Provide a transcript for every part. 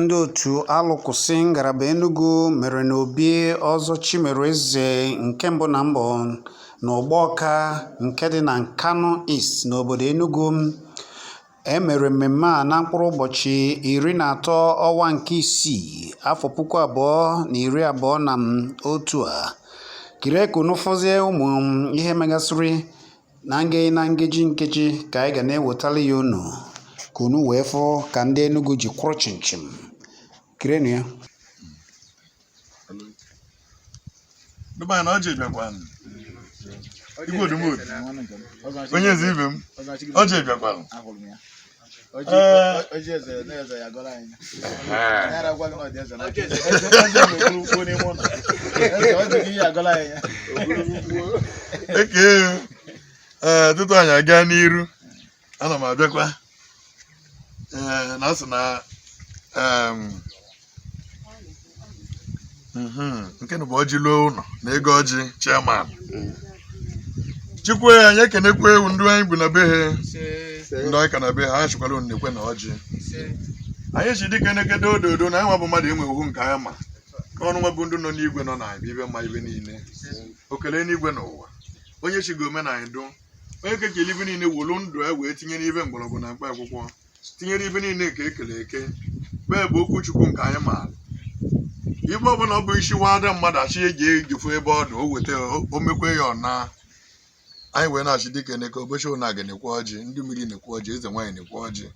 Ndị otu Alụkwụsị ngalaba Enugu mere n'obi Ọzọ Chimereze nke mbụ na mbụ n'Ụgbọka nke dị na Nkanu East n'obodo Enugu. E mere mmemme a na mkpụrụ ụbọchị 13 ọnwa nke isii afọ 2021 a. Kirie ka unu fụzie ụmụ ihe megasịrị na ngeji na nkeji nkeji ka anyị ga na-ewetara ya unu ka unu wee fụ ka ndị Enugu ji kwụrụ chimchim. Kirienụ ya. Ndị be anyị na ọjị bịakwanụ. Igwe Odumodu, onye eze ibe m, ọjị bịakwanụ. Ọjị eze na eze ya gọrọ anyị. Anyị ara gwa gị na ọ dị eze n'aka. Eze eze na-eburu ukwu n'ime ụlọ. Eze ọjị gị ya gọrọ anyị. Eke ee tutu anyị aga n'iru ana m abịakwa ee na asị na nke na bụ ọjị luo ụlọ na ego ọjị chairman chukwu anyị ekenekwa ewu ndị anyị bụ na be ha ndị anyị ka na be ha anyị chịkwara unu nekwe na ọjị anyị ji dịka enekede ododo na anyị nwa bụ mmadụ enwe ohu nke anyị ma n'ọnụ nwa bụ ndị nọ n'igwe nọ na ibe mma ibe niile okele n'igwe n'ụwa onye chigo omenanyị dụ onye kekele ibe niile wolu ndụ e wee tinye n'ibe mgbọrọgwụ na mkpa akwụkwọ tinyere ibe niile nke ekele eke bee bụ okwu chukwu nke anyị maara ibe ọbụla ọ bụ isi wada mmadụ achị eji ejifu ebe ọ dụ o weta o mekwe ya ọ na anyị wee na-achị dịka eneke obochi ụna ga nekwe ọjị ndị mmiri nekwe ọjị eze nwaanyị nekwe ọjị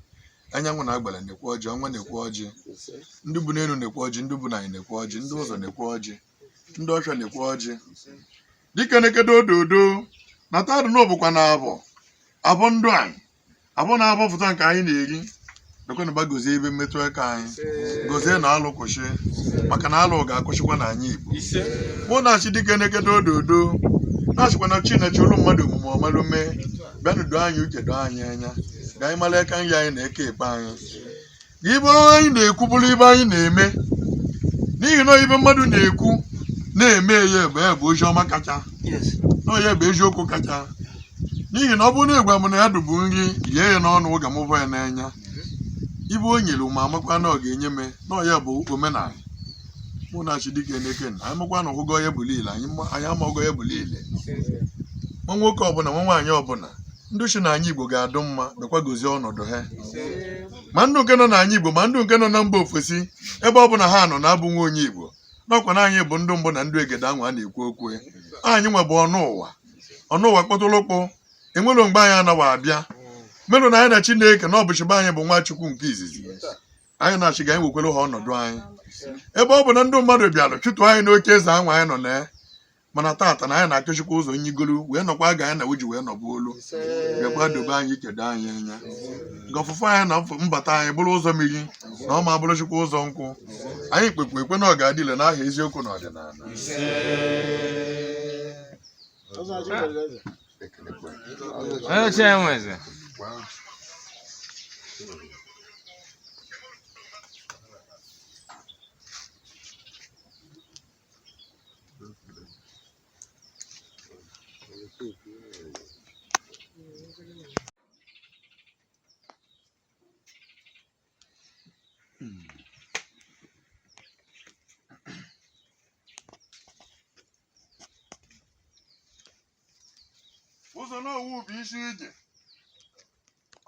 anyanwụ na agbara nekwe ọjị ọnwa nekwe ọjị ndị bụ n'elu nekwe ọjị ndị bụ na anyị nekwe ọjị ndị ụzọ nekwe ọjị ndị ọcha nekwe ọjị dịka eneke dododo na tadụ na bụkwa na abọ abọ ndụ anyị abọ na-abọpụta nke anyị na-eri ekwenụba gozie ebe mmetụ aka anyị gozie na alụ kwụsị maka na alụ ga-akwụsịkwa na anyị Igbo mụ na-achị dịka eneke dododo na-achịkwa na Chineke olu mmadụ omume ọmalụ mee bịanụ doo anyị uche doo anyị anya ka anyị mara aka nri anyị na eke ekpe anyị ibe anyị na-ekwu bụrụ ibe anyị na-eme n'ihi na ibe mmadụ na-ekwu na-eme ya bụ ya bụ ozi ọma kacha na ya bụ eziokwu kacha n'ihi na ọ bụrụ na ịgwa m na ya dụbụ nri rie ya n'ọnụ oge m bụ ya n'anya ibe o nyere ma amakwa na ọ ga-enye m na ọ ya bụ omenala mụ na chi dịka eneke na anyị makwa na ọgụgọ ya bụ niile anyị amaghọ ya bụ niile nwa nwoke ọbụla nwa nwaanyị ọbụla ndị si na anyị Igbo ga-adụ mma bịakwa gozie ọnọdụ ha ma ndụ nke nọ n'anya Igbo ma ndụ nke nọ na mba ofesi ebe ọ bụla ha nọ na-abụ nwa onye Igbo n'ọkwa na anyị bụ ndụ mbụ na ndụ egede ahụ a na-ekwu okwu ya. Anyị nwa bụ ọnụ ụwa ọnụ ụwa kpọtụrụ ụkpụ enwere mgbe anyị anaghị abịa merụ na anyị na Chineke na ọbụchibe anyị bụ nwa Chukwu nke izizi anyị na-achị ga anyị wekwere ha ọnọdụ anyị ebe ọ bụ na ndị mmadụ bịara chụtụ anyị n'oche eze ahụ anyị nọ na ya mana tata na anyị na-akụchikwa ụzọ nyigolu wee nọkwa ga anyị na uji wee nọbụ olu bịakwa dobe anyị kedo anyị anya nke ọfụfụ anyị na mbata anyị bụrụ ụzọ mmiri na ọ ma bụrụchikwa ụzọ nkwụ anyị kpekwa ekwe na ọ ga-adị ile n'aha eziokwu na ọdịnala. Onye ochie enweze. Ụzọ n'owu bụ isi ije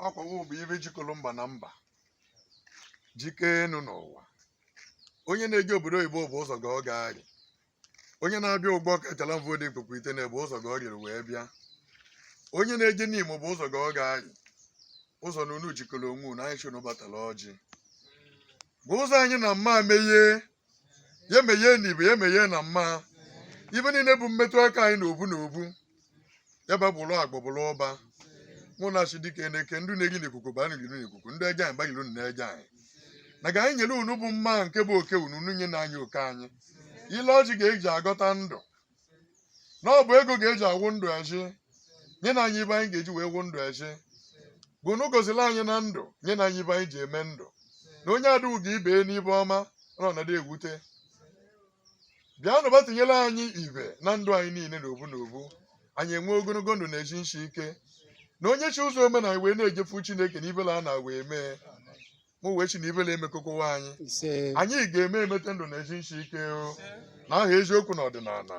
ọkwawu bụ ibe jikọrọ mba na mba jikee enu n'ụwa onye na-eje obodo oyibo bụ ụzọ ga ọ ga-arị onye na-abịa ụgbọ kachala mvụ dị mkpukpu ite na-ebu ụzọ ga ọ rịrị wee bịa onye na-eje n'Imo bụ ụzọ ga ọ ga-arị ụzọ na unu jikọrọ onwe unu anyị chụrụ batara ọjị bụ ụzọ anyị na mma meghee ya meghee na ibe ya meghee na mma ibe niile bụ mmetụ aka anyị na obu na obu ya babụrụ agbọbụrụ ọba mụ na chi dike na-eke ndị na-eri n'ikuku ba nri n'ikuku ndị eje anyị bagiri unu na-eje anyị na ga anyị nyere unu bụ mma nke bụ oke unu unu nye na anyị oke anyị ile ọjị ga-eji agọta ndụ na ọ bụ ego ga-eji awụ ndụ echi nye na anyị ibe anyị ga-eji wee wụ ndụ echi bụ unu goziri anyị na ndụ nye na anyị ibe anyị ji eme ndụ na onye adịghị ga ibe n'ibe ọma na ọnọdụ ewute bịanụ ba tinyere anyị ibe na ndụ anyị niile n'obu n'obu anyị enwe ogologo ndụ na-eji nshi ike na onye chi ụzọ omenala wee na-ejefu Chineke na ibela a na wee mee. Mụ wee chi na ibele emekọkọwa anyị. Ise. Anyị ga-eme emete ndụ na ezi nshi ike o. Na aha eziokwu na ọdịnala.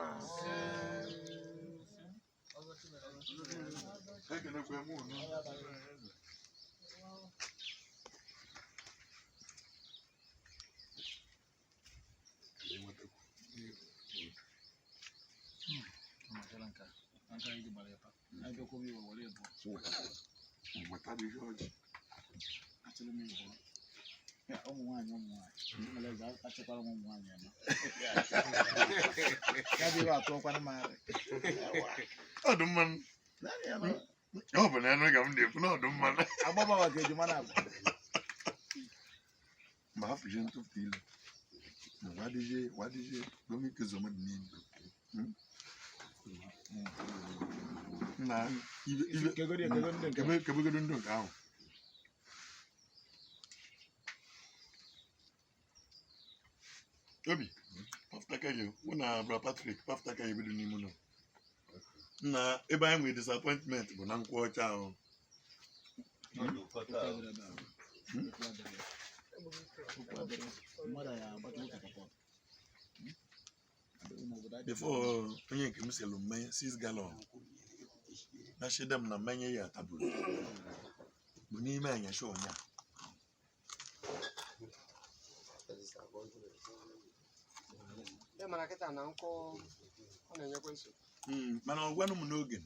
Ekelekwe m unu. Ụmụ nwaanyị, ụmụ nwaanyị achọkwara m, ụmụ nwaanyị eme ya bụ ihe atụọkwana m arị. Ọ dị mma. Naanị ya nọ. Ọ bụ na anụ ka m na-ekwu na ọ dị mma. Agbaba ka ejima na abụ. Ma ha fụzie ntụpụta ilu na wadịzie wadịzie gọọmenti mmadụ niile. Na ibe ibe Kegodi ekego ndị nke kebe kebegodo ndụ nke ahụ. Obi pafutaka gị mụ na bra Patrick pafutaka ya ebido n'ime ụlọ na ebe anyị nwere disappointment bụ na nkwụ ọcha ahụ. Mmadụ ya agbata ụka pọpọ. Before onye nke m selu mmanya 6 gallon na shida m na mmanya ya taburu bụ n'ime anyasị ụnya. Ị mara kịta na nkụ ọ na-enyekwa nsogbu. Mana ọ gwanụ m n'oge.